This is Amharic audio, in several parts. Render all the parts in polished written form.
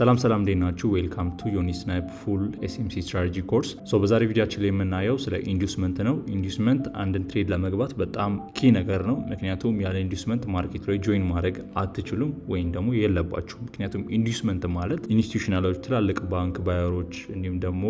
ሰላም ሰላም፣ እንዴት ናችሁ? Welcome to ዮኒ ስናይፕ full SMC strategy course። So በዛሬ ቪዲዮአችን ላይ የምናየው ስለ inducement ነው። Inducement አንድን trade ለመግባት በጣም key ነገር ነው። ምክንያቱም ያለ inducement market ላይ join ማድረግ አትችሉም ወይም ደግሞ የለባችሁም። ምክንያቱም inducement ማለት institutional ኦች፣ ትላልቅ ባንክ buyer ኦች እንዲሁም ደግሞ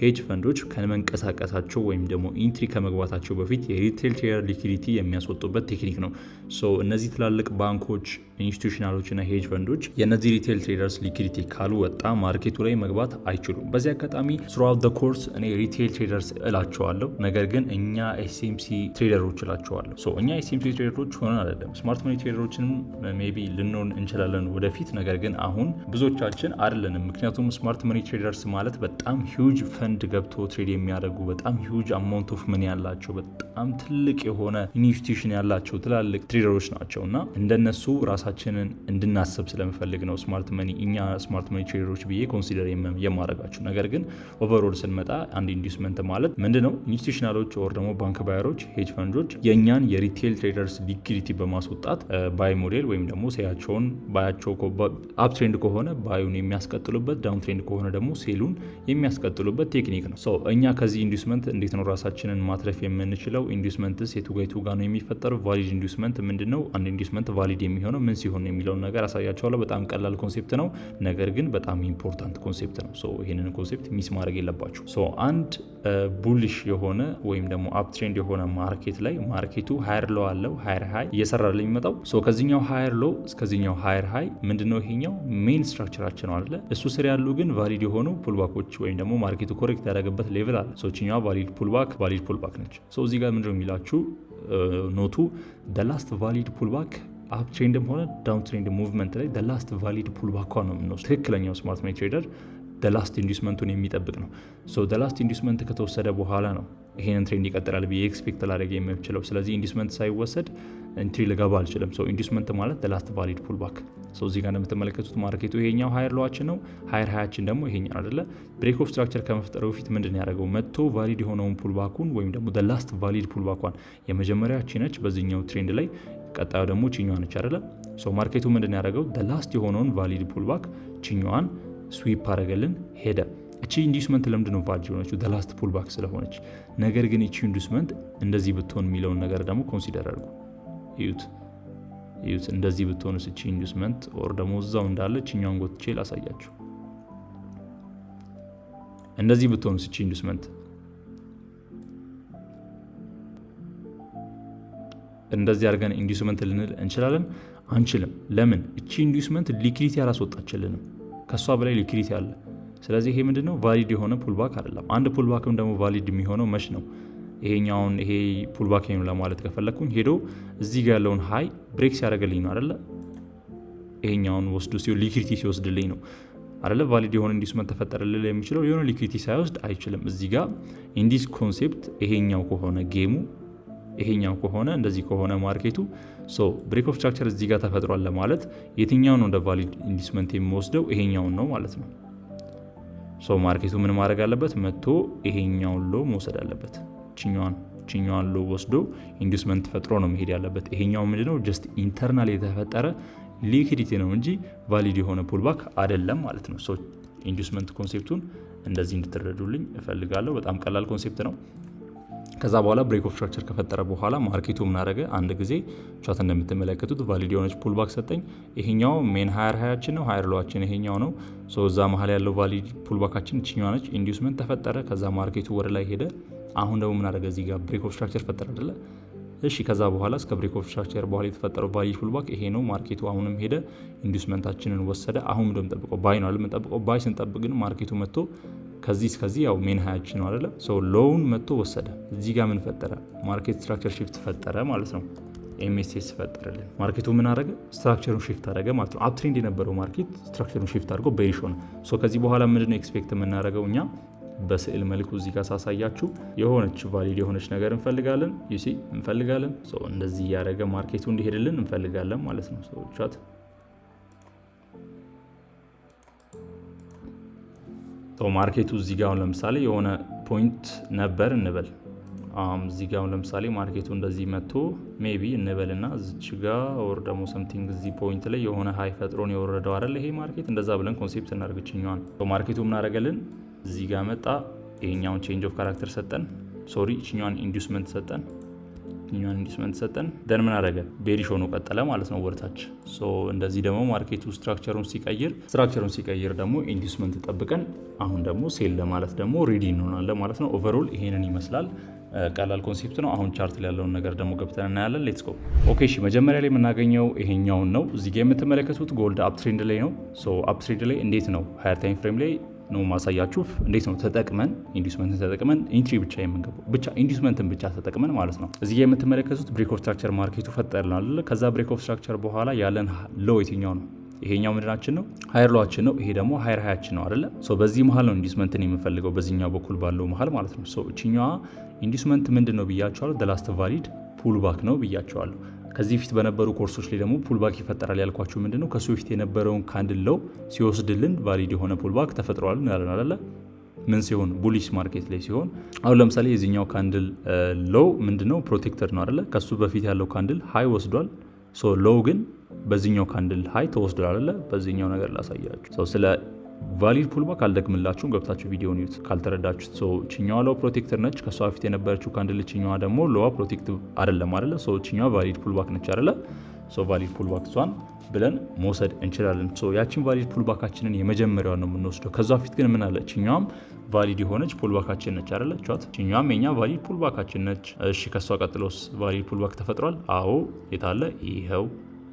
hedge fund ኦች ከመንቀሳቀሳቸው ወይም ደግሞ entry ከመግባታቸው በፊት የ retail trader liquidity የሚያስወጡበት technique ነው። So እነዚህ ትላልቅ ባንኮች፣ institutional ኦች እና hedge fund ኦች የእነዚህ retail traders liquidity ካልወጣ market ኡ ላይ መግባት አይችሉም። በዚህ አጋጣሚ throughout the course እኔ retail traders እላቸዋለሁ፣ ነገር ግን እኛ SMC trader ኦች እላቸዋለሁ። So እኛ SMC trader ኦች ሆነን አይደለም፣ smart money trader ኦችንም maybe ልንሆን እንችላለን ወደፊት፣ ነገር ግን አሁን ብዙዎቻችን አይደለንም። ምክንያቱም smart money traders ማለት በጣም huge fund ገብቶ trade የሚያደርጉ፣ በጣም huge amount of money ያላቸው፣ በጣም ትልቅ የሆነ institution ያላቸው ትላልቅ trader ኦች ናቸው። እና እንደነሱ ራሳችንን እንድናስብ ስለምፈልግ ነው smart money እኛ smart money trader ኦች ብዬ consider የማደርጋቸው። ነገር ግን overall ስንመጣ አንድ inducement ማለት ምንድን ነው? Institutional ኦች or ደግሞ ባንክ buyer ኦች፣ hedge fund ኦች የእኛን የ retail traders liquidity በማስወጣት buy model ወይም ደግሞ sell ኣቸውን buy ኣቸው uptrend ከሆነ buy ኡን የሚያስቀጥሉበት፣ downtrend ከሆነ ደግሞ sell ኡን የሚያስቀጥሉበት technique ነው። እኛ ከዚህ inducement እንዴት ነው ራሳችንን ማትረፍ የምንችለው? Inducement ስ የቱጋ የቱጋ ነው የሚፈጠረው? Valid inducement ምንድን ነው? አንድ inducement valid የሚሆነው ምን ሲሆን የሚለውን ነገር አሳያችኋለሁ። በጣም ቀላል concept ነው፣ ነገር ግን በጣም important concept ነው። So ይህንን concept miss ማድረግ የለባችሁም። So አንድ bullish የሆነ ወይም ደግሞ uptrend የሆነ market ላይ market ኡ higher low አለው፣ higher high እየሰራ የሚመጣው። So ከዚኛው higher low እስከዚኛው higher high ምንድነው? ይሄኛው main structure ኣችን ነው አይደለ? እሱ ስር ያሉ ግን valid የሆኑ pullback ኦች ወይም ደግሞ market ኡ correct ያደረገበት level አለ። So ችኛዋ valid pullback ነች። So እዚህ ጋር ምንድነው የሚላችሁ note ኡ? Last valid pullback፣ uptrend ም ሆነ downtrend movement ላይ last valid pullback ኳ ነው የምንወስድ። ትክክለኛው smart money trader last inducement ኡን የሚጠብቅ ነው። So last inducement ከተወሰደ በኋላ ነው ይሄንን trend ይቀጥላል ብዬ expect ላደርግ የምችለው። ስለዚህ inducement ሳይወሰድ entry ልገባ አልችልም። So inducement ማለት last valid pullback። So እዚህ ጋር እንደምትመለከቱት market ኡ ይሄኛው higher low ኣችን ነው፣ higher high ኣችን ደግሞ ይሄኛው አይደለ? Break of structure ከመፍጠሩ በፊት ምንድን ያደረገው? መጥቶ valid የሆነውን pullback ኡን ወይም ደግሞ last valid pullback ኳን፣ የመጀመሪያችን ነች በዚህኛው trend ላይ፣ ቀጣዩ ደግሞ ችኛዋ ነች አይደለ? So market ኡ ምንድን ያደረገው? Last የሆነውን valid pullback ችኛዋን sweep አደረገልን ሄደ። እቺ inducement ለምንድን ነው valid የሆነችው? Last pullback ስለሆነች። ነገር ግን እቺ inducement እንደዚህ ብትሆን የሚለውን ነገር ደግሞ consider አድርጉ። እዩት እዩት። እንደዚህ ብትሆንስ እቺ inducement? Or ደግሞ እዛው እንዳለ እችኛውን ጎትቼ ላሳያችሁ። እንደዚህ ብትሆንስ እቺ inducement? እንደዚህ አድርገን inducement ልንል እንችላለን? አንችልም። ለምን? እቺ inducement liquidity አላስወጣችልንም። ከእሷ በላይ liquidity አለ። ስለዚህ ይሄ ምንድነው? Valid የሆነ pullback አይደለም። አንድ pullback ም ደግሞ valid የሚሆነው መች ነው? ይሄኛውን ይሄ pullback ነው ለማለት ከፈለግኩኝ ሄዶ እዚህ ጋር ያለውን high break ሲያደርግልኝ ነው አይደለ? ይሄኛውን ወስዶ ሲሆን liquidity ሲወስድልኝ ነው አይደለ? Valid የሆነ inducement ተፈጠረ ልል የሚችለው። የሆነ liquidity ሳይወስድ አይችልም። እዚህ ጋር in this concept ይሄኛው ከሆነ game ኡ ይሄኛው ከሆነ፣ እንደዚህ ከሆነ market ኡ፣ so break of structure እዚህ ጋር ተፈጥሯል ለማለት የትኛውን ነው እንደ valid inducement የምወስደው? ይሄኛውን ነው ማለት ነው። So market ኡ ምን ማድረግ አለበት? መጥቶ ይሄኛውን low መውሰድ አለበት። ችኛዋን low ወስዶ inducement ፈጥሮ ነው መሄድ ያለበት። ይሄኛው ምንድነው? Just internal የተፈጠረ liquidity ነው እንጂ valid የሆነ pullback አይደለም ማለት ነው። So inducement concept ኡን እንደዚህ እንድትረዱልኝ እፈልጋለሁ። በጣም ቀላል concept ነው። ከዛ በኋላ break of structure ከፈጠረ በኋላ market ኡ ምን አደረገ? አንድ ጊዜ chart እንደምትመለከቱት valid የሆነች pullback ሰጠኝ። ይሄኛው main higher high ኣችን ነው፣ higher low ኣችን ይሄኛው ነው። So እዛ መሀል ያለው valid pullback ኣችን እችኛዋ ነች። Inducement ተፈጠረ። ከዛ market ኡ ወደ ላይ ሄደ። አሁን ደግሞ ምን አደረገ? እዚህ ጋር break of structure ፈጠረ አይደለ? እሺ፣ ከዛ በኋላ እስከ break of structure በኋላ የተፈጠረው valid pullback ይሄ ነው። Market ኡ አሁንም ሄደ፣ inducement ኣችንን ወሰደ። አሁን ምንድነው የምንጠብቀው? Buy ነው የምንጠብቀው። Buy ስንጠብቅ ግን market ኡ መጥቶ ከዚህ እስከዚህ ያው main high ኣችን ነው አይደለ? So low ውን መጥቶ ወሰደ። እዚህ ጋር ምን ፈጠረ? Market structure shift ፈጠረ ማለት ነው። MSS ፈጠረልን። Market ኡ ምን አደረገ? Structure ኡን shift አደረገ ማለት ነው። Uptrend የነበረው market structure ኡን shift አድርጎ bearish ሆነ። So ከዚህ በኋላ ምንድነው expect የምናደርገው እኛ? በስዕል መልኩ እዚህ ጋር ሳሳያችሁ የሆነች valid የሆነች ነገር እንፈልጋለን፣ you see፣ እንፈልጋለን። እንደዚህ እያደረገ market ኡ እንዲሄድልን እንፈልጋለን ማለት ነው። Chat market ኡ እዚህ ጋር አሁን ለምሳሌ የሆነ point ነበር እንበል። እዚህ ጋር ለምሳሌ market ኡ እንደዚህ መጥቶ maybe እንበልና እዚች ጋ or ደግሞ something እዚህ point ላይ የሆነ high ፈጥሮን የወረደው አይደል ይሄ market፣ እንደዛ ብለን concept እናድርግ። እችኛዋን market ኡ ምን አደረገልን? እዚህ ጋር መጣ፣ ይሄኛውን change of character ሰጠን። Sorry፣ እችኛዋን inducement ሰጠን፣ እኛን inducement ሰጠን። Then ምን አደረገ? Bearish ሆኖ ቀጠለ ማለት ነው ወደታች። So እንደዚህ ደግሞ market ኡ structure ኡን ሲቀይር ደግሞ inducement ጠብቀን አሁን ደግሞ sell ለማለት ደግሞ ready እንሆናለን ማለት ነው። Overall ይሄንን ይመስላል። ቀላል concept ነው። አሁን chart ላይ ያለውን ነገር ደግሞ ገብተን እናያለን። Let's go። Okay እሺ፣ መጀመሪያ ላይ የምናገኘው ይሄኛውን ነው። እዚህ ጋር የምትመለከቱት gold uptrend ላይ ነው። So uptrend ላይ እንዴት ነው higher time frame ላይ ነው ማሳያችሁ። እንዴት ነው ተጠቅመን inducement ን ተጠቅመን entry ብቻ የምንገባው፣ ብቻ inducement ን ብቻ ተጠቅመን ማለት ነው። እዚህ ጋር የምትመለከቱት break of structure market ኡ ፈጠርናል። ከዛ break of structure በኋላ ያለን low የትኛው ነው? ይሄኛው ምንድናችን ነው? Higher low ኣችን ነው። ይሄ ደግሞ higher high ኣችን ነው አይደለ? So በዚህ መሀል ነው inducement ን የምንፈልገው፣ በዚህኛው በኩል ባለው መሀል ማለት ነው። So እችኛዋ inducement ምንድን ነው ብያችኋለሁ። The last valid pullback ነው ብያችኋለሁ። ከዚህ በፊት በነበሩ ኮርሶች ላይ ደግሞ pullback ይፈጠራል ያልኳችሁ ምንድን ነው? ከሱ በፊት የነበረውን candle low ሲወስድልን valid የሆነ pullback ተፈጥሯል ያለን አይደለ? ምን ሲሆን? Bullish market ላይ ሲሆን። አሁን ለምሳሌ የዚህኛው candle low ምንድነው? Protected ነው አይደለ? ከሱ በፊት ያለው candle high ወስዷል። So low ግን በዚህኛው candle high ተወስዷል አይደለ? በዚህኛው ነገር ላሳያችሁ። So ስለ valid pullback አልደግምላችሁም፣ ገብታችሁ ቪዲዮን እዩት ካልተረዳችሁት። So እችኛዋ low protected ነች። ከሷ በፊት የነበረችው candle እችኛዋ ደግሞ low ዋ protect አይደለም አይደለ? So እችኛዋ valid pullback ነች አይደለ? So valid pullback እሷን ብለን መውሰድ እንችላለን። So ያችን valid pullback ኣችንን የመጀመሪያዋን ነው የምንወስደው። ከዛ በፊት ግን ምን አለ? እችኛዋም valid የሆነች pullback ኣችን ነች አይደለ? ቻት እችኛዋም የኛ valid pullback ኣችን ነች። እሺ፣ ከሷ ቀጥሎስ valid pullback ተፈጥሯል? አዎ፣ የታለ? ይኸው፣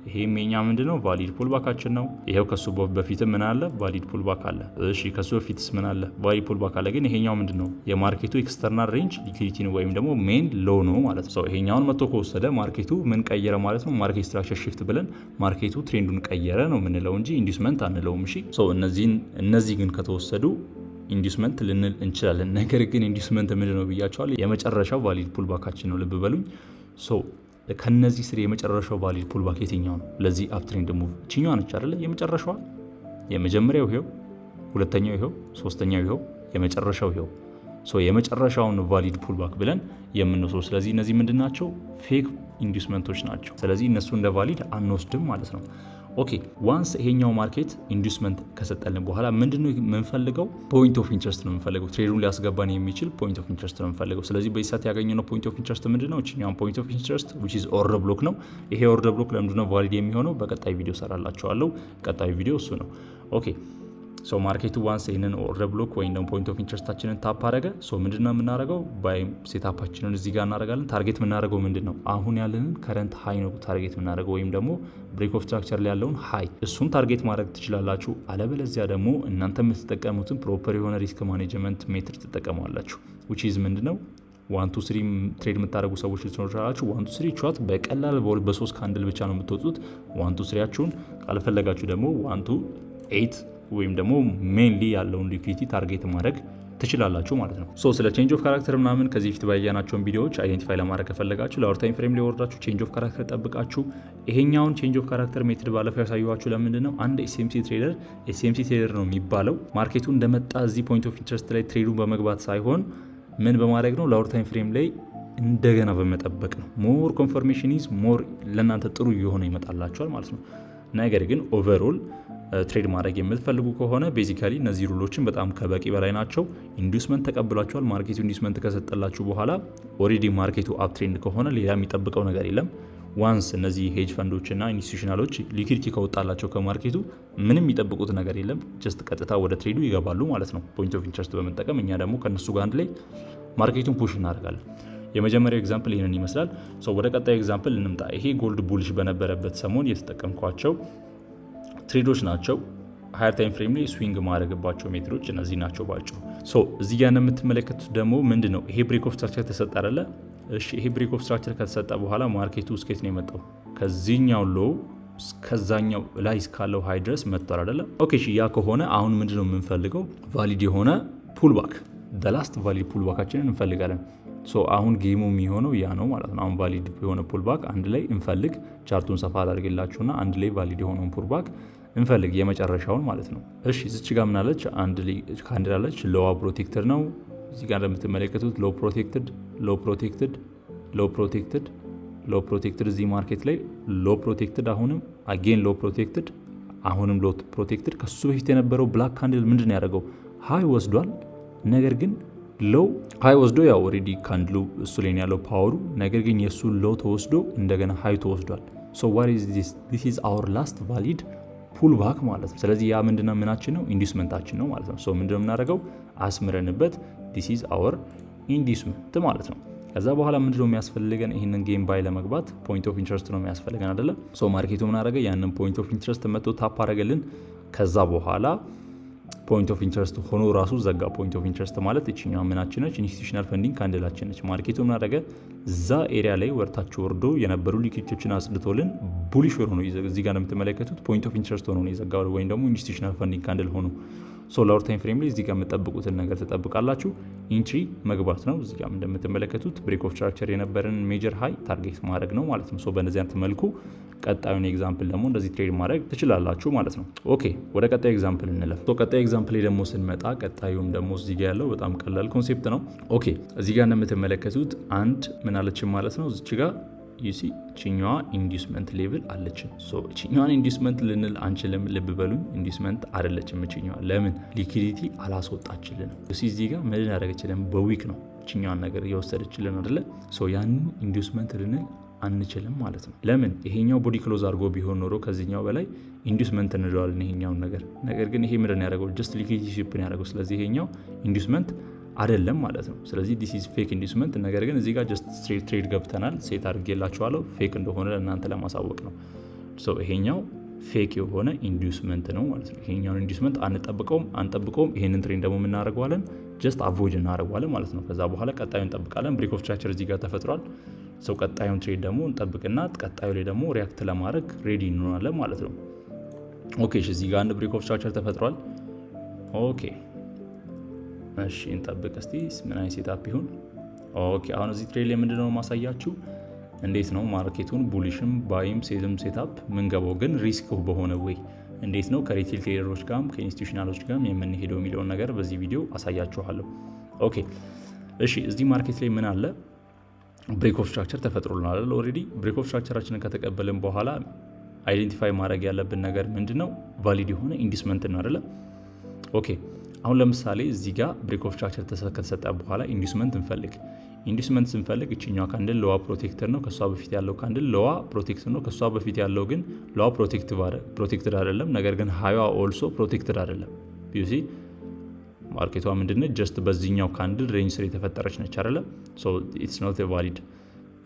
ይሄም የኛ ምንድነው? Valid pullback ኣችን ነው። ይሄው ከሱ በፊትም ምን አለ? Valid pullback አለ። እሺ፣ ከሱ በፊትስ ምን አለ? Valid pullback አለ። ግን ይሄኛው ምንድነው? የ market ኡ external range liquidity ነው ወይም ደግሞ main low ነው ማለት ነው። ይሄኛውን መጥቶ ከወሰደ market ኡ ምን ቀየረ ማለት ነው? Market structure shift ብለን market ኡ trend ኡን ቀየረ ነው የምንለው እንጂ inducement አንለውም። እሺ፣ so እነዚህ ግን ከተወሰዱ inducement ልንል እንችላለን። ነገር ግን inducement ምንድን ነው ብያችኋለሁ። የመጨረሻው valid pullback ኣችን ነው። ልብ በሉኝ። So ከነዚህ ስር የመጨረሻው valid pullback የትኛው ነው? ለዚህ uptrend move እችኛዋ ነች አይደለ? የመጨረሻዋ። የመጀመሪያው ይሄው፣ ሁለተኛው ይሄው፣ ሶስተኛው ይሄው፣ የመጨረሻው ይሄው። So የመጨረሻውን valid pullback ብለን የምንወስደው። ስለዚህ እነዚህ ምንድን ናቸው? Fake inducement ኦች ናቸው። ስለዚህ እነሱ እንደ valid አንወስድም ማለት ነው። Okay፣ once ይሄኛው market inducement ከሰጠልን በኋላ ምንድነው የምንፈልገው? Point of interest ነው የምንፈልገው። Trade ኡን ሊያስገባን የሚችል point of interest ነው የምንፈልገው። ስለዚህ በዚህ ሰዓት ያገኘነው point of interest ምንድነው? እችኛውን point of interest which is order block ነው። ይሄ order block ለምንድነው valid የሚሆነው? በቀጣይ ቪዲዮ ሰራላችኋለሁ። ቀጣዩ ቪዲዮ እሱ ነው። Okay፣ so market ኡ once ይህንን order block ወይም ደግሞ point of interest ኣችንን tap አደረገ። So ምንድነው የምናደርገው? Buy setup ኣችንን እዚህ ጋር እናደርጋለን። Target የምናደርገው ምንድን ነው? አሁን ያለንን current high ነው target የምናደርገው ወይም ደግሞ break of structure ላይ ያለውን high፣ እሱን target ማድረግ ትችላላችሁ። አለበለዚያ ደግሞ እናንተ የምትጠቀሙትን proper የሆነ risk management method ትጠቀማላችሁ። Which is ምንድነው? 1 to 3 trade የምታደርጉ ሰዎች ልትኖሩ ትችላላችሁ። 1 to 3 ቿት በቀላል በሶስት candle ብቻ ነው የምትወጡት። 1 to 3 ያችሁን ካልፈለጋችሁ ደግሞ 1 to 8 ወይም ደግሞ mainly ያለውን liquidity target ማድረግ ትችላላችሁ ማለት ነው። So ስለ change of character ምናምን ከዚህ በፊት ባያናቸውን ቪዲዮዎች identify ለማድረግ ከፈለጋችሁ lower time frame ላይ ወርዳችሁ change of character ጠብቃችሁ፣ ይሄኛውን change of character method ባለፈው ያሳየኋችሁ ለምንድን ነው? አንድ SMC trader SMC trader ነው የሚባለው market ኡ እንደመጣ እዚህ point of interest ላይ trade ኡን በመግባት ሳይሆን ምን በማድረግ ነው? Lower time frame ላይ እንደገና በመጠበቅ ነው። More confirmation is more ለእናንተ ጥሩ እየሆነ ይመጣላችኋል ማለት ነው። ነገር ግን overall trade ማድረግ የምትፈልጉ ከሆነ basically እነዚህ rule ኦችን በጣም ከበቂ በላይ ናቸው። Inducement ተቀብሏችኋል። Market ኡ inducement ከሰጠላችሁ በኋላ already market ኡ uptrend ከሆነ ሌላ የሚጠብቀው ነገር የለም። Once እነዚህ hedge fund ኦች እና institutional ኦች liquidity ከወጣላቸው ከ market ኡ ምንም የሚጠብቁት ነገር የለም። Just ቀጥታ ወደ trade ኡ ይገባሉ ማለት ነው፣ point of interest በመጠቀም። እኛ ደግሞ ከእነሱ ጋር አንድ ላይ market ኡን push እናደርጋለን። የመጀመሪያው example ይህንን ይመስላል። ወደ ቀጣዩ example እንምጣ። ይሄ gold bullish በነበረበት ሰሞን የተጠቀምኳቸው trade ኦች ናቸው። Higher time frame ላይ swing ማድረግባቸው method ኦች እነዚህ ናቸው ባጭሩ። So እዚህ ጋር እንደምትመለከቱት ደግሞ ምንድን ነው? ይሄ break of structure ተሰጠ አይደለ? እሺ፣ ይሄ break of structure ከተሰጠ በኋላ market ኡ እስከየት ነው የመጣው? ከዚህኛው low እስከዛኛው ላይ እስካለው high ድረስ መጥቷል አይደለ? Okay እሺ፣ ያ ከሆነ አሁን ምንድን ነው የምንፈልገው? Valid የሆነ pullback፣ the last valid pullback ኣችንን እንፈልጋለን። So አሁን game ኡ የሚሆነው ያ ነው ማለት ነው። አሁን valid የሆነ pullback አንድ ላይ እንፈልግ። Chart ኡን ሰፋ አላድርግላችሁና አንድ ላይ valid የሆነውን pullback እንፈልግ፣ የመጨረሻውን ማለት ነው። እሺ፣ እዚች ጋር ምናለች? አንድ candle አለች። Low ዋ protected ነው። እዚህ ጋር እንደምትመለከቱት low protected፣ low protected፣ low protected፣ low protected፣ እዚህ market ላይ low protected፣ አሁንም again low protected፣ አሁንም low protected። ከሱ በፊት የነበረው black candle ምንድን ነው ያደረገው? High ወስዷል። ነገር ግን low high ወስዶ ያው already candle ኡ እሱ ላይ ያለው power ኡ፣ ነገር ግን የእሱ low ተወስዶ እንደገና high ተወስዷል። So what is this? This is our last valid pullback ማለት ነው። ስለዚህ ያ ምንድነው ምናችን ነው? Inducement ኣችን ነው ማለት ነው። So ምንድነው የምናደርገው? አስምረንበት this is our inducement ማለት ነው። ከዛ በኋላ ምንድነው የሚያስፈልገን? ይህንን game buy ለመግባት point of interest ነው የሚያስፈልገን አይደለ? So market ኡ ምን አደረገ? ያንን point of interest መጥቶ tap አደረገልን። ከዛ በኋላ point of interest ሆኖ ራሱ ዘጋ። Point of interest ማለት እችኛዋ ምናችን ነች? Institutional funding candle ኣችን ነች። Market ኡ ምን አደረገ? እዛ area ላይ ወርታች ወርዶ የነበሩ liquidity ዎችን አጽድቶልን bullish ሆኖ እዚህ ጋር እንደምትመለከቱት point of interest ሆኖ ነው የዘጋው፣ ወይም ደግሞ institutional funding candle ሆኖ። So lower time frame ላይ እዚህ ጋር የምጠብቁትን ነገር ትጠብቃላችሁ። Entry መግባት ነው። እዚህ ጋር እንደምትመለከቱት break of structure የነበረን major high target ማድረግ ነው ማለት ነው። So በእነዚህ አይነት መልኩ ቀጣዩን example ደግሞ እንደዚህ trade ማድረግ ትችላላችሁ ማለት ነው። Okay፣ ወደ ቀጣዩ example እንለፍ። ቀጣዩ example ላይ ደግሞ ስንመጣ ቀጣዩም ደግሞ እዚህ ጋር ያለው በጣም ቀላል concept ነው። Okay፣ እዚህ ጋር እንደምትመለከቱት አንድ ምን አለችን ማለት ነው፣ እዚች ጋር you see እችኛዋ inducement level አለችን። እችኛዋን inducement ልንል አንችልም። ልብ በሉኝ፣ inducement አይደለችም እችኛዋ። ለምን? Liquidity አላስወጣችልንም። You see፣ እዚህ ጋር ምን ያደረገችልን? በ wick ነው እችኛዋን ነገር የወሰደችልን አይደለ? ያንን inducement ልንል አንችልም ማለት ነው። ለምን? ይሄኛው body close አድርጎ ቢሆን ኖሮ ከዚህኛው በላይ inducement እንለዋለን ይሄኛውን ነገር። ነገር ግን ይሄ ምንድን ያደረገው? Just liquidity sweep ነው ያደረገው። ስለዚህ ይሄኛው inducement አይደለም ማለት ነው። ስለዚህ this is fake inducement። ነገር ግን እዚህ ጋር just straight trade ገብተናል። Set አድርጌላችኋለሁ፣ fake እንደሆነ ለእናንተ ለማሳወቅ ነው። ይሄኛው fake የሆነ inducement ነው ማለት ነው። ይሄኛውን inducement አንጠብቀውም አንጠብቀውም። ይሄንን trade ደግሞ የምናደርገዋለን just avoid እናደርገዋለን ማለት ነው። ከዛ በኋላ ቀጣዩን እንጠብቃለን። Break of structure እዚህ ጋር ተፈጥሯል። So ቀጣዩን trade ደግሞ እንጠብቅና ቀጣዩ ላይ ደግሞ react ለማድረግ ready እንሆናለን ማለት ነው። Okay፣ እዚህ ጋር አንድ break of structure ተፈጥሯል። Okay፣ እሺ፣ እንጠብቅ እስቲ ምን አይነት setup ይሁን። Okay፣ አሁን እዚህ trade ላይ ምንድነው ማሳያችሁ እንዴት ነው market ኡን bullish ም buy ም sell ም setup ምንገባው፣ ግን risk በሆነ way እንዴት ነው ከ retail trader ኦች ጋርም ከ institutional ኦች ጋርም የምንሄደው የሚለውን ነገር በዚህ ቪዲዮ አሳያችኋለሁ። Okay፣ እሺ፣ እዚህ market ላይ ምን አለ? Break of structure ተፈጥሮልናል። Already break of structure ኣችንን ከተቀበልን በኋላ identify ማድረግ ያለብን ነገር ምንድን ነው? Valid የሆነ inducement ነው አይደለ? Okay፣ አሁን ለምሳሌ እዚህ ጋር break of structure ከተሰጠ በኋላ inducement እንፈልግ። Inducement ስንፈልግ እችኛዋ candle low ዋ protected ነው። ከሷ በፊት ያለው candle low ዋ protected ነው። ከሷ በፊት ያለው ግን low ዋ protected አይደለም። ነገር ግን high ዋ also protected አይደለም። You see፣ market ኧ ምንድነች? Just በዚህኛው candle range ስር የተፈጠረች ነች አይደለ? So it's not valid።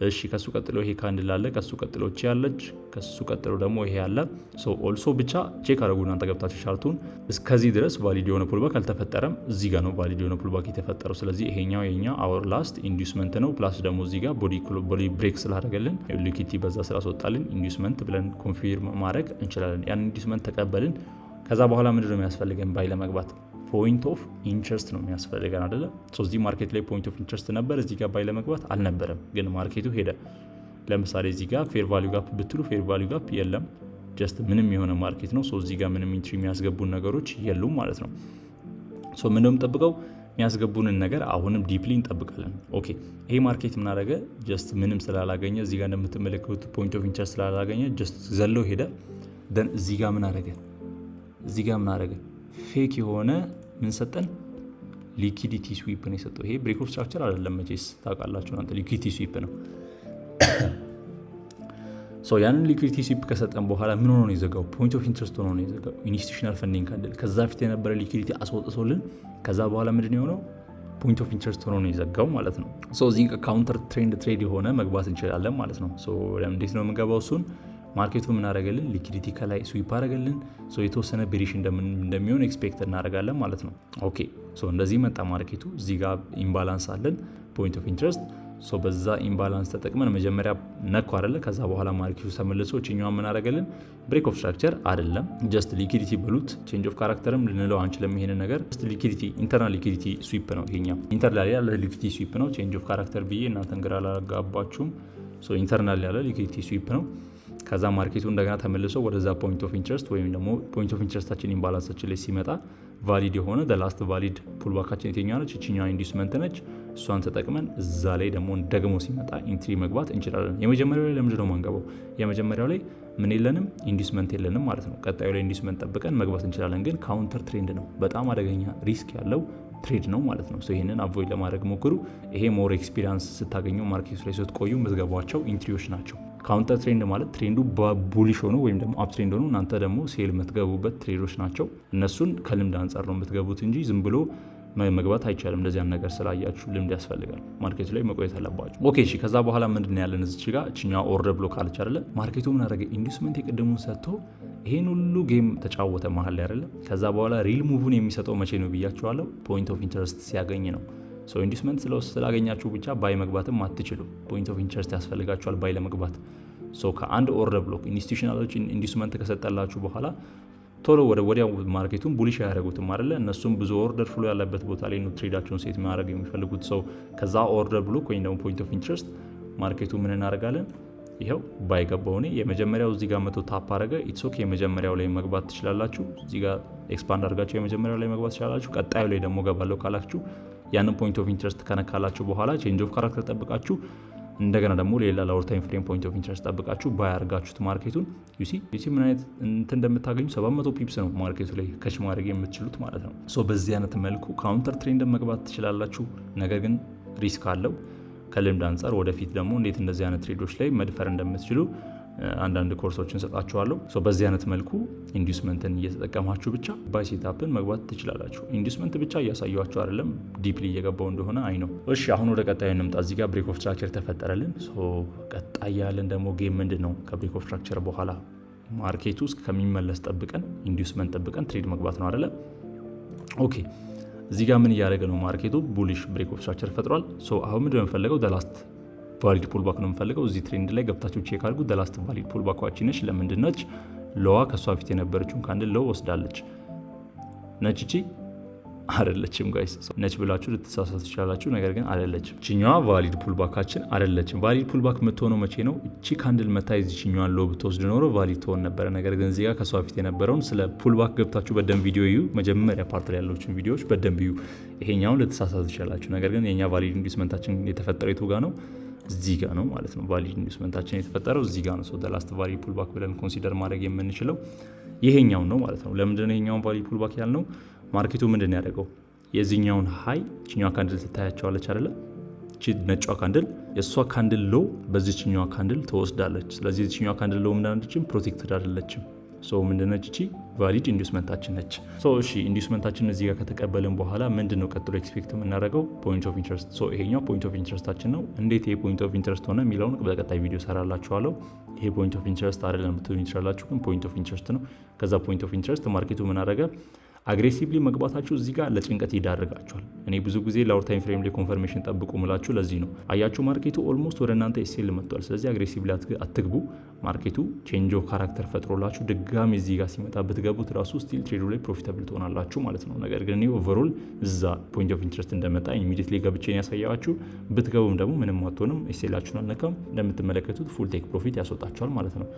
እሺ፣ ከሱ ቀጥሎ ይሄ candle አለ። ከሱ ቀጥሎ እቺ ያለች፣ ከሱ ቀጥሎ ደግሞ ይሄ አለ። So also ብቻ check አድርጉ እናንተ ገብታችሁ chart ኡን። እስከዚህ ድረስ valid የሆነ pullback አልተፈጠረም። እዚህ ጋር ነው valid የሆነ pullback የተፈጠረው። ስለዚህ ይሄኛው የኛ our last inducement ነው። Plus ደግሞ እዚህ ጋር body break ስላደረገልን፣ liquidity በዛ ስላስወጣልን inducement ብለን confirm ማድረግ እንችላለን። ያን inducement ተቀበልን። ከዛ በኋላ ምንድን ነው የሚያስፈልገን? Buy ለመግባት point of interest ነው የሚያስፈልገን አይደለ? እዚህ market ላይ point of interest ነበር፣ እዚህ ጋር buy ለመግባት አልነበረም፣ ግን market ኡ ሄደ። ለምሳሌ እዚህ ጋር fair value gap ብትሉ fair value gap የለም፣ just ምንም የሆነ market ነው። እዚህ ጋር ምንም entry የሚያስገቡን ነገሮች የሉም ማለት ነው። ምንድነው የምንጠብቀው? የሚያስገቡንን ነገር አሁንም deeply እንጠብቃለን። Okay፣ ይሄ market ምን አደረገ? Just ምንም ስላላገኘ፣ እዚህ ጋር እንደምትመለከቱት point of interest ስላላገኘ just ዘሎ ሄደ። Then እዚህ ጋር ምን አደረገ? እዚህ ጋር ምን አደረገ? Fake የሆነ ምን ሰጠን? Liquidity sweep ነው የሰጠው። ይሄ break of structure አይደለም መቼስ ታውቃላችሁ እናንተ፣ liquidity sweep ነው። ያንን liquidity sweep ከሰጠን በኋላ ምን ሆኖ ነው የዘጋው? Point of interest ሆኖ ነው የዘጋው። Institutional funding candle ከዛ ፊት የነበረ liquidity አስወጥቶልን ከዛ በኋላ ምንድን ነው የሆነው? Point of interest ሆኖ ነው የዘጋው ማለት ነው። እዚህ counter trend trade የሆነ መግባት እንችላለን ማለት ነው። እንዴት ነው የምንገባው? እሱን market ኡ ምን አደረገልን? Liquidity ከላይ sweep አደረገልን። የተወሰነ bearish እንደሚሆን expect እናደርጋለን ማለት ነው። Okay፣ እንደዚህ መጣ market ኡ። እዚህ ጋር imbalance አለን፣ point of interest። በዛ imbalance ተጠቅመን መጀመሪያ ነኩ አይደለ? ከዛ በኋላ market ኡ ተመልሶ እችኛዋ ምን አደረገልን? Break of structure አይደለም፣ just liquidity በሉት። Change of character ም ልንለው አንችልም። ይሄንን ነገር just liquidity፣ internal liquidity sweep ነው። ይሄኛው internal ያለ liquidity sweep ነው። Change of character ብዬ እናንተን ግራ አላጋባችሁም። Internal ያለ liquidity sweep ነው። ከዛ market ኡ እንደገና ተመልሶ ወደዛ point of interest ወይም ደግሞ point of interest ኣችን imbalance ኣችን ላይ ሲመጣ Valid የሆነ last valid pullback ኣችን የትኛዋ ነች? እችኛዋ inducement ነች። እሷን ተጠቅመን እዛ ላይ ደግሞ ሲመጣ entry መግባት እንችላለን። የመጀመሪያው ላይ ለምንድን ነው ማንገባው? የመጀመሪያው ላይ ምን የለንም? Inducement የለንም ማለት ነው። ቀጣዩ ላይ inducement ጠብቀን መግባት እንችላለን፣ ግን counter trend ነው። በጣም አደገኛ risk ያለው trade ነው ማለት ነው። ይህንን avoid ለማድረግ ሞክሩ። ይሄ more experience ስታገኙ፣ market ላይ ስትቆዩ የምትገቧቸው entry ዎች ናቸው። Counter trend ማለት trend ኡ bullish ሆኖ ወይም ደግሞ up trend ሆኖ እናንተ ደግሞ sell የምትገቡበት trade ኦች ናቸው። እነሱን ከልምድ አንጻር ነው የምትገቡት እንጂ ዝም ብሎ መግባት አይቻልም። እንደዚያን ነገር ስላያችሁ ልምድ ያስፈልጋል። Market ኡ ላይ መቆየት አለባችሁ። Okay እሺ፣ ከዛ በኋላ ምንድን ነው ያለን? እዚች ጋር እችኛዋ order block አለች አይደለ? Market ኡ ምን አደረገ? Inducement የቅድሙን ሰጥቶ ይሄን ሁሉ game ተጫወተ መሀል ላይ አይደለ? ከዛ በኋላ real move ን የሚሰጠው መቼ ነው ብያችኋለሁ። Point of interest ሲያገኝ ነው። So inducement ስላገኛችሁ ብቻ buy መግባትም አትችሉም። Point of interest ያስፈልጋችኋል buy ለመግባት። So ከአንድ order block institutional ኦች inducement ከሰጠላችሁ በኋላ ቶሎ ወደ ወዲያው market ኡን bullish አያደርጉትም አይደለ? እነሱም ብዙ order flow ያለበት ቦታ ላይ ነው trade ኣቸውን set ማድረግ የሚፈልጉት። So ከዛ order block ወይም ደግሞ point of interest market ኡ ምን እናደርጋለን? ይኸው buy ገባው እኔ። የመጀመሪያው እዚህ ጋር መቶ tap አደረገ። It's okay፣ የመጀመሪያው ላይ መግባት ትችላላችሁ። እዚህ ጋር expand አድርጋችሁ የመጀመሪያው ላይ መግባት ትችላላችሁ። ቀጣዩ ላይ ደግሞ ገባለሁ ካላችሁ ያንን point of interest ከነካላችሁ በኋላ change of character ጠብቃችሁ እንደገና ደግሞ ሌላ lower time frame point of interest ጠብቃችሁ buy አድርጋችሁት market ኡን you see ምን አይነት እንትን እንደምታገኙ። 700 pips ነው market ኡ ላይ catch ማድረግ የምትችሉት ማለት ነው። So በዚህ አይነት መልኩ counter trend መግባት ትችላላችሁ። ነገር ግን risk አለው። ከልምድ አንጻር ወደፊት ደግሞ እንዴት እንደዚህ አይነት trade ኦች ላይ መድፈር እንደምትችሉ አንዳንድ ኮርሶችን ሰጣችኋለሁ። በዚህ አይነት መልኩ inducement ን እየተጠቀማችሁ ብቻ buy setup ን መግባት ትችላላችሁ። Inducement ብቻ እያሳየኋችሁ አይደለም፣ deeply እየገባው እንደሆነ I know። እሺ፣ አሁን ወደ ቀጣዩ እንምጣ። እዚህ ጋር break of structure ተፈጠረልን። ቀጣይ ያለን ደግሞ game ምንድን ነው? ከ break of structure በኋላ market ኡ እስከሚመለስ ጠብቀን፣ inducement ጠብቀን trade መግባት ነው አይደለ? Okay፣ እዚህ ጋር ምን እያደረገ ነው? Market ኡ bullish break of structure ፈጥሯል። አሁን ምንድን ነው የምንፈልገው? Last valid pullback ነው የምፈልገው። እዚህ trend ላይ ገብታችሁ check አድርጉ። Last valid pullback ኣችን ነች። ለምንድን ነች? Low ዋ ከእሷ ፊት የነበረችውን candle low ወስዳለች። ነች እቺ? አይደለችም guys። ነች ብላችሁ ልትሳሳቱ ትችላላችሁ። ነገር ግን አይደለችም። እችኛዋ valid pullback ኣችን አይደለችም። Valid pullback የምትሆነው መቼ ነው? እቺ candle መታ የዚችኛዋን low ብትወስድ ኖሮ valid ትሆን ነበረ። ነገር ግን እዚህ ጋር ከሷ ፊት የነበረውን ስለ pullback ገብታችሁ በደንብ ቪዲዮ እዩ። መጀመሪያ part ላይ ያለችን ቪዲዮዎች በደንብ እዩ። ይሄኛውን ልትሳሳቱ ትችላላችሁ። ነገር ግን የኛ valid inducement ኣችን የተፈጠረው የቱ ጋ ነው? እዚህ ጋ ነው ማለት ነው። Valid inducement ኣችን የተፈጠረው እዚህ ጋ ነው። So last valid pullback ብለን consider ማድረግ የምንችለው ይሄኛውን ነው ማለት ነው። ለምንድነው ይሄኛውን valid pullback ያልነው? Market ኡ ምንድን ነው ያደረገው? የዚህኛውን high ችኛዋ candle ትታያቸዋለች አይደለ? እቺ ነጯ candle የእሷ candle low በዚችኛዋ candle ትወስዳለች። ስለዚህ የዚችኛዋ candle low ምንድነችም? Protected አይደለችም። So ምንድነች እቺ? Valid inducement ኣችን ነች። So እሺ፣ inducement ኣችን እዚህ ጋር ከተቀበልን በኋላ ምንድን ነው ቀጥሎ expect የምናደርገው? Point of interest። So ይሄኛው point of interest ኣችን ነው። እንዴት ይሄ point of interest ሆነ የሚለውን በቀጣይ ቪዲዮ ሰራላችኋለሁ። ይሄ point of interest አይደለም ብትሉ ትችላላችሁ፣ ግን point of interest ነው። ከዛ point of interest market ኡ ምን አደረገ? Aggressively መግባታችሁ እዚህ ጋር ለጭንቀት ይዳርጋችኋል። እኔ ብዙ ጊዜ lower time frame ላይ confirmation ጠብቁ ምላችሁ ለዚህ ነው። አያችሁ፣ market ኡ almost ወደ እናንተ SL መጥቷል። ስለዚህ aggressively አትግቡ። Market ኡ change of character ፈጥሮላችሁ ድጋሚ እዚህ ጋር ሲመጣ ብትገቡት ራሱ still trade ኡ ላይ profitable ትሆናላችሁ ማለት ነው። ነገር ግን እኔ overall እዛ point of interest እንደመጣ immediately ገብቼ ያሳያችሁ። ብትገቡም ደግሞ ምንም አትሆንም። SL ኣችሁን አልነካም። እንደምትመለከቱት full take profit ያስወጣችኋል ማለት ነው።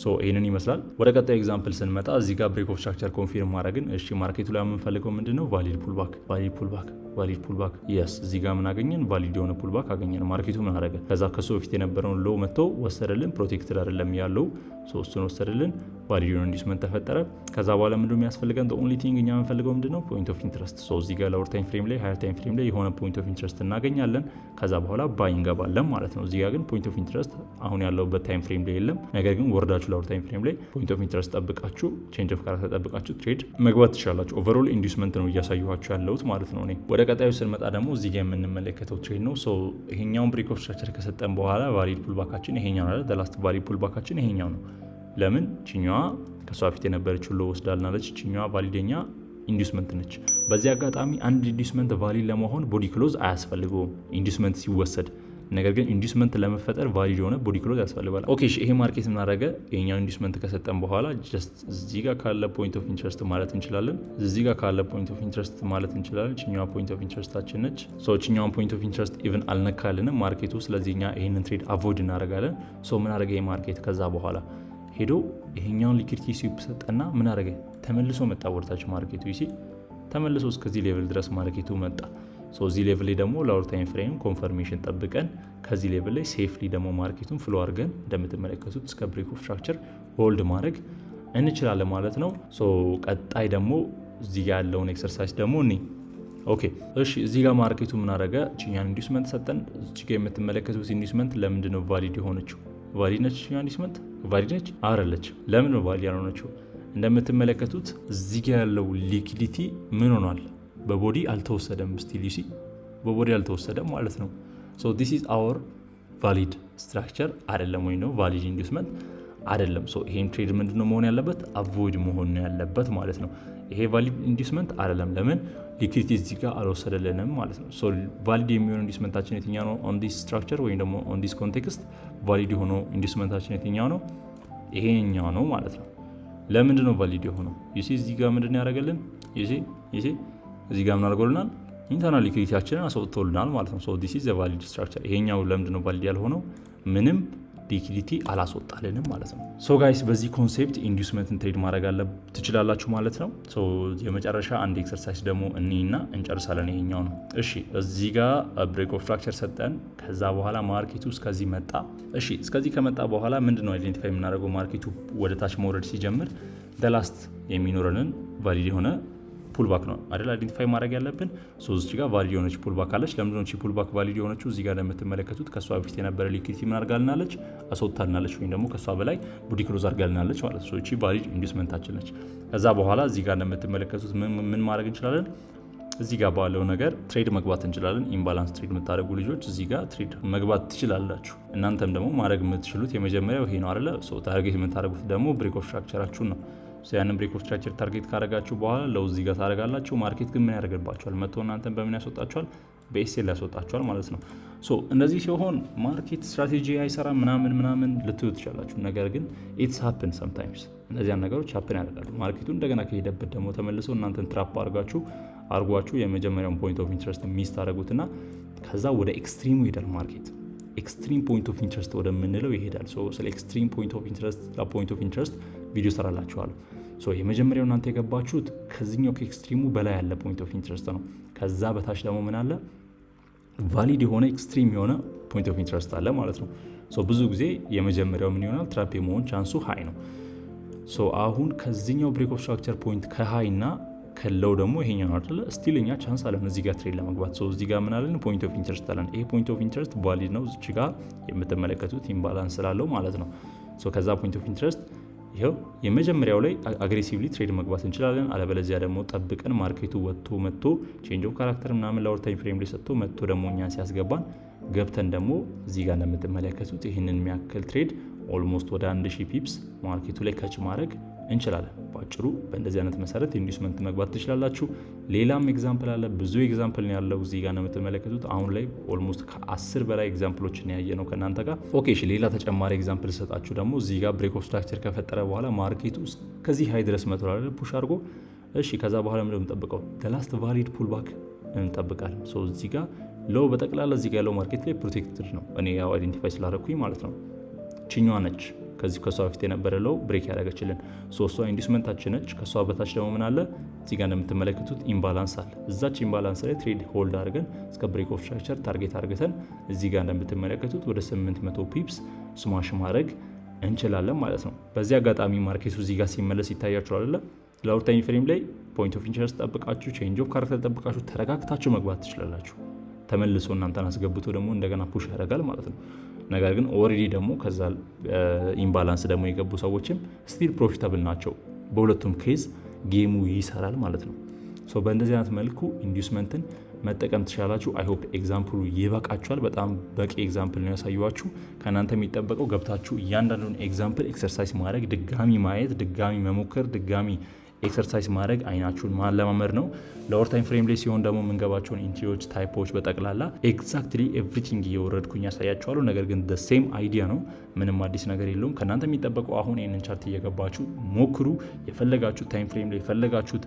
So ይህንን ይመስላል። ወደ ቀጣዩ example ስንመጣ እዚህ ጋር break of structure confirm ማድረግን። እሺ፣ market ኡ ላይ የምንፈልገው ምንድን ነው? Valid pullback፣ valid pullback፣ valid pullback። Yes፣ እዚህ ጋር ምን አገኘን? Valid የሆነ pullback አገኘን። Market ኡ ምን አደረገ? ከዛ ከሱ በፊት የነበረውን low መጥቶ ወሰደልን። Protected አይደለም ያለው፣ እሱን ወሰደልን። Valid የሆነ inducement ተፈጠረ። ከዛ በኋላ ምንድነው የሚያስፈልገን? Only thing እኛ የምንፈልገው ምንድነው? Point of interest። So እዚህ ጋር lower time frame ላይ፣ higher time frame ላይ የሆነ point of interest እናገኛለን። ከዛ በኋላ buy እንገባለን ማለት ነው። እዚህ ጋር ግን point of interest አሁን ያለውበት time frame ላይ የለም። ነገር ግን ወርዳችሁ lower time frame ላይ point of interest ጠብቃችሁ፣ change of character ጠብቃችሁ trade መግባት ትችላላችሁ። Overall inducement ነው እያሳየኋችሁ ያለሁት ማለት ነው። እኔ ወደ ቀጣዩ ስንመጣ ደግሞ እዚህ ጋር የምንመለከተው trade ነው። So ይሄኛውን break of structure ከሰጠን በኋላ valid pullback ኣችን ይሄኛው ነው። Last valid pullback ኣችን ይሄኛው ነው። ለምን? ችኛዋ ከሷ ፊት የነበረችው low ወስዳልናለች። ችኛዋ valid ኛ inducement ነች። በዚህ አጋጣሚ አንድ inducement valid ለመሆን body close አያስፈልገውም inducement ሲወሰድ። ነገር ግን inducement ለመፈጠር valid የሆነ body close ያስፈልጋል። Okay፣ ይሄ market ምን አደረገ? ይሄኛው inducement ከሰጠን በኋላ just እዚህ ጋር ካለ point of interest ማለት እንችላለን። እዚህ ጋር ካለ point of interest ማለት እንችላለን። ችኛዋ point of interest ኣችን ነች። So ችኛዋን point of interest even አልነካልንም market ኡ። ስለዚህ እኛ ይሄንን trade avoid እናደርጋለን። So ምን አደረገ ይሄ market? ከዛ በኋላ ሄዶ ይሄኛውን liquidity sweep ሰጠና ምን አደረገ? ተመልሶ መጣ ወደታች market ኡ። You see፣ ተመልሶ መጣ። ተመልሶ እስከዚህ level ድረስ market ኡ መጣ። So እዚህ level ላይ ደግሞ lower time frame confirmation ጠብቀን ከዚህ level ላይ safely ደግሞ market ኡን follow አድርገን እንደምትመለከቱት እስከ break of structure hold ማድረግ እንችላለን ማለት ነው። So ቀጣይ ደግሞ እዚህ ጋር ያለውን exercise ደግሞ እኔ okay፣ እሺ፣ እዚህ ጋር market ኡ ምን አደረገ? ችኛን inducement ሰጠን። እዚህ ጋር የምትመለከቱት inducement ለምንድን ነው valid የሆነችው? Valid ነች? ችኛ inducement valid ነች? አይደለች። ለምን ነው valid ያልሆነችው? እንደምትመለከቱት እዚህ ጋር ያለው liquidity ምን ሆኗል? በ body አልተወሰደም። Still you see በ body አልተወሰደም ማለት ነው። So this is our valid structure አይደለም ወይ ነው valid inducement አይደለም። So ይሄን trade ምንድነው መሆን ያለበት? Avoid መሆን ነው ያለበት ማለት ነው። ይሄ valid inducement አይደለም። ለምን? Liquidity እዚህ ጋር አልወሰደልንም ማለት ነው። So valid የሚሆነው inducement ኣችን የትኛው ነው? On this structure ወይም ደግሞ on this context valid የሆነው inducement ኣችን የትኛው ነው? ይሄኛው ነው ማለት ነው። ለምንድን ነው valid የሆነው? You see እዚህ ጋር ምንድን ነው ያደረገልን? You see እዚህ ጋር ምን አድርጎልናል? Internal liquidity ያችንን አስወጥቶልናል ማለት ነው። So this is valid structure። ይሄኛው ለምንድን ነው valid ያልሆነው? ምንም liquidity አላስወጣልንም ማለት ነው። So guys፣ በዚህ concept inducement ን trade ማድረግ አለ ትችላላችሁ ማለት ነው። So የመጨረሻ አንድ exercise ደግሞ እኔና እንጨርሳለን። ይሄኛው ነው። እሺ፣ እዚህ ጋር break of structure ሰጠን። ከዛ በኋላ market ኡ እስከዚህ መጣ። እሺ፣ እስከዚህ ከመጣ በኋላ ምንድን ነው identify የምናደርገው? Market ኡ ወደ ታች መውረድ ሲጀምር the last የሚኖረንን valid የሆነ pullback ነው አይደል identify ማድረግ ያለብን። So እዚህ ጋር valid የሆነች pullback አለች። ለምንድን ነው pullback valid የሆነችው? እዚህ ጋር እንደምትመለከቱት ከሷ በፊት የነበረ liquidity ምን አድርጋልናለች? አስወጥታልናለች፣ ወይም ደግሞ ከሷ በላይ body close አድርጋልናለች ማለት ነው። እቺ valid inducement ኣችን ነች። ከዛ በኋላ እዚህ ጋር እንደምትመለከቱት ምን ማድረግ እንችላለን? እዚህ ጋር ባለው ነገር trade መግባት እንችላለን። Imbalance trade የምታደርጉ ልጆች እዚህ ጋር trade መግባት ትችላላችሁ። እናንተም ደግሞ ማድረግ የምትችሉት የመጀመሪያው ይሄ ነው አይደለ? Target የምታደርጉት ደግሞ break of structure ኣችሁን ነው። ያንን break of structure target ካደረጋችሁ በኋላ low እዚህ ጋር ታደርጋላችሁ። Market ግን ምን ያደርግባችኋል? መጥቶ እናንተን በምን ያስወጣችኋል? በ SL ያስወጣችኋል ማለት ነው። So እንደዚህ ሲሆን market strategy አይሰራም ምናምን ምናምን ልትሉ ትችላላችሁ። ነገር ግን it's happen sometimes፣ እነዚያን ነገሮች happen ያደርጋሉ። Market ኡ እንደገና ከሄደበት ደግሞ ተመልሶ እናንተን trap አርጓችሁ የመጀመሪያውን point of interest miss ታደረጉትና ከዛ ወደ extreme ኡ ይሄዳል market፣ extreme point of interest ወደምንለው ይሄዳል። ስለ extreme point of interest ቪዲዮ ሰራላችኋለሁ። የመጀመሪያው እናንተ የገባችሁት ከዚኛው ከ extreme ኡ በላይ ያለ point of interest ነው። ከዛ በታች ደግሞ ምን አለ? Valid የሆነ extreme የሆነ point of interest አለ ማለት ነው። ብዙ ጊዜ የመጀመሪያው ምን ይሆናል? Trap የመሆን chance ኡ high ነው። አሁን ከዚኛው break of structure point ከ high እና ከ low ደግሞ ይሄኛው አይደለ? Still እኛ chance አለን እዚህ ጋር trade ለመግባት። So እዚህ ጋር ምን አለን? Point of interest አለን። ይሄ point of interest valid ነው፣ እዚህ ጋር የምትመለከቱት imbalance ስላለው ማለት ነው። So ከዛ point of interest ይኸው የመጀመሪያው ላይ aggressively trade መግባት እንችላለን። አለበለዚያ ደግሞ ጠብቀን market ኡ ወጥቶ መጥቶ change of character ምናምን lower time frame ላይ ሰጥቶ መጥቶ ደግሞ እኛን ሲያስገባን ገብተን ደግሞ እዚህ ጋር እንደምትመለከቱት ይህንን የሚያክል trade almost ወደ 1000 pips market ኡ ላይ catch ማድረግ እንችላለን። በአጭሩ በእንደዚህ አይነት መሰረት inducement መግባት ትችላላችሁ። ሌላም example አለ፣ ብዙ example ነው ያለው እዚህ ጋር እንደምትመለከቱት አሁን ላይ almost ከ10 በላይ example ኦችን ያየ ነው ከእናንተ ጋር። Okay እሺ፣ ሌላ ተጨማሪ example ሰጣችሁ ደግሞ እዚህ ጋር break of structure ከፈጠረ በኋላ market ኡ ከዚህ high ድረስ መጥቷል push አድርጎ። እሺ፣ ከዛ በኋላ ምንድነው የምንጠብቀው? Last valid pullback እንጠብቃለን። So እዚህ ጋር low በጠቅላላ እዚህ ጋር ያለው market ላይ protected ነው። እኔ ያው identify ስላደረኩኝ ማለት ነው። ችኛዋ ነች ከዚህ ከሷ በፊት የነበረ low break ያደረገችልን፣ so እሷ inducement ኣችን ነች። ከሷ በታች ደግሞ ምን አለ? እዚህ ጋር እንደምትመለከቱት imbalance አለ። እዛች imbalance ላይ trade hold አድርገን እስከ break of structure target አድርገን እዚህ ጋር እንደምትመለከቱት ወደ 800 pips smash ማድረግ እንችላለን ማለት ነው። በዚህ አጋጣሚ market ኡ እዚህ ጋር ሲመለስ ይታያችኋል አይደለ? Lower time frame ላይ point of interest ጠብቃችሁ፣ change of character ጠብቃችሁ ተረጋግታችሁ መግባት ትችላላችሁ። ተመልሶ እናንተን አስገብቶ ደግሞ እንደገና push ያደርጋል ማለት ነው። ነገር ግን already ደግሞ ከዛ imbalance ደግሞ የገቡ ሰዎችም still profitable ናቸው። በሁለቱም case game ኡ ይሰራል ማለት ነው። So በእንደዚህ አይነት መልኩ inducement ን መጠቀም ትችላላችሁ። I hope example ኡ ይበቃችኋል። በጣም በቂ example ነው ያሳየኋችሁ። ከእናንተ የሚጠበቀው ገብታችሁ እያንዳንዱን example exercise ማድረግ፣ ድጋሚ ማየት፣ ድጋሚ መሞከር፣ ድጋሚ exercise ማድረግ፣ አይናችሁን ማለማመድ ነው። Lower time frame ላይ ሲሆን ደግሞ የምንገባቸውን entry ዎች፣ type ኦች በጠቅላላ exactly everything እየወረድኩኝ ያሳያችኋለሁ። ነገር ግን same idea ነው፣ ምንም አዲስ ነገር የለውም። ከእናንተ የሚጠበቀው አሁን ይህንን chart እየገባችሁ ሞክሩ። የፈለጋችሁት time frame ላይ፣ የፈለጋችሁት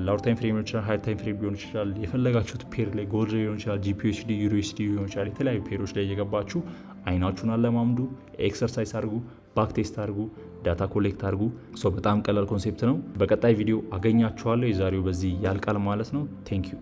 lower time frame ሊሆን ይችላል፣ higher time frame ሊሆን ይችላል። የፈለጋችሁት pair ላይ፣ gold ሊሆን ይችላል፣ GBPUSD፣ EURUSD ሊሆን ይችላል። የተለያዩ pair ኦች ላይ እየገባችሁ አይናችሁን አለማምዱ፣ exercise አድርጉ። Backtest አድርጉ፣ data collect አድርጉ። So በጣም ቀላል concept ነው። በቀጣይ ቪዲዮ አገኛችኋለሁ። የዛሬው በዚህ ያልቃል ማለት ነው። Thank you.